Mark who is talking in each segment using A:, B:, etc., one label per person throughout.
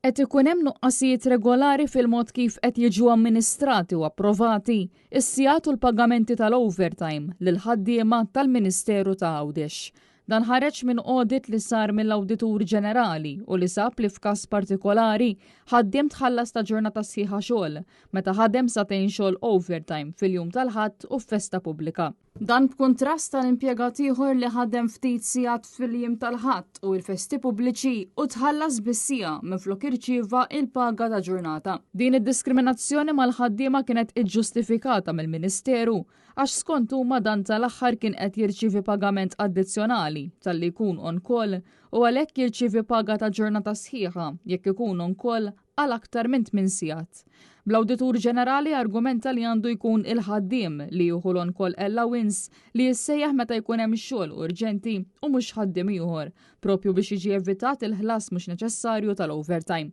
A: Qed ikun hemm nuqqasijiet regolari fil-mod kif qed jiġu amministrati u approvati s-sigħat u l-pagamenti tal-overtime lill-ħaddiema tal-Ministeru ta' Għawdex. Dan ħareġ minn audit li sar mill-Awditur Ġenerali u li sab li f'każ partikolari ħaddiem tħallas ta' ġurnata sħiħa xogħol meta ħadem sagħtejn xogħol overtime fil-jum tal-Ħadd u f'festa pubblika. Dan b'kuntrast għal impjegat ieħor li ħadem ftit sigħat fil-jiem tal-Ħadd u l-festi pubbliċi u tħallas bis-siegħa minflok irċieva il-paga ta' ġurnata. Din id-diskriminazzjoni mal-ħaddiema kienet iġġustifikata mill-Ministeru għax skont huma dan tal-aħħar kien qed jirċievi pagament addizzjonali talli jkun on call u għalhekk jirċievi paga ta' ġurnata sħiħa jekk ikun on call għal aktar minn tminn sigħat. Bl-Awditur Ġenerali argumenta li għandu jkun il-ħaddiem li jieħu l-on-call allowance li jissejjaħ meta jkun hemm xogħol urġenti u mhux ħaddiem ieħor, propju biex jiġi evitat il-ħlas mhux neċessarju tal-overtime.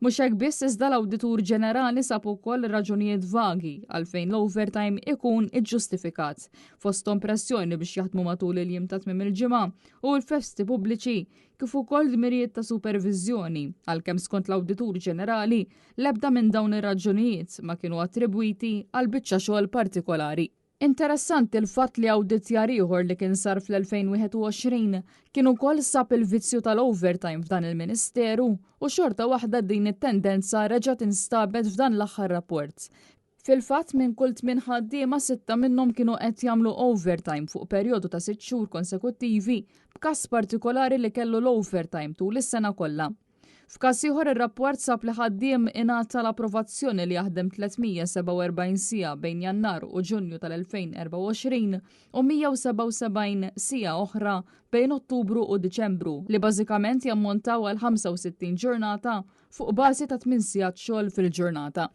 A: Mhux hekk biss iżda l-Awditur Ġenerali sab ukoll raġunijiet vagi għalfejn l-overtime ikun iġġustifikat, fosthom pressjoni biex jaħdmu matul il-jiem ta' tmiem il-ġimgħa u l-festi pubbliċi kif ukoll dmirijiet ta' superviżjoni, għalkemm skont l-Awditur Ġenerali, l-ebda minn dawn ir-raġunijiet ma kienu attribwiti għal biċċa xogħol partikolari. Interessanti l-fatt li awditjar ieħor li kien sar fl-2021 kien ukoll sab il-vizzju tal-overtime f'dan il-Ministeru u xorta waħda din it-tendenza reġgħet instabet f'dan l-aħħar rapport. Fil-fatt, minn kull tmien ħaddiema, sitta minnhom kienu qed jagħmlu overtime fuq perjodu ta' sitt xhur konsekuttivi, b'każ partikolari li kellu l-overtime tul is-sena kollha. F'każ ieħor ir-rapport sab li ħaddiem ingħata l-approvazzjoni li jaħdem 347 siegħa bejn Jannar u Ġunju tal-2024 u 177 siegħa oħra bejn Ottubru u Diċembru, li bażikament jammontaw għal 65 ġurnata fuq bażi ta' tmien sigħat xogħol fil-ġurnata.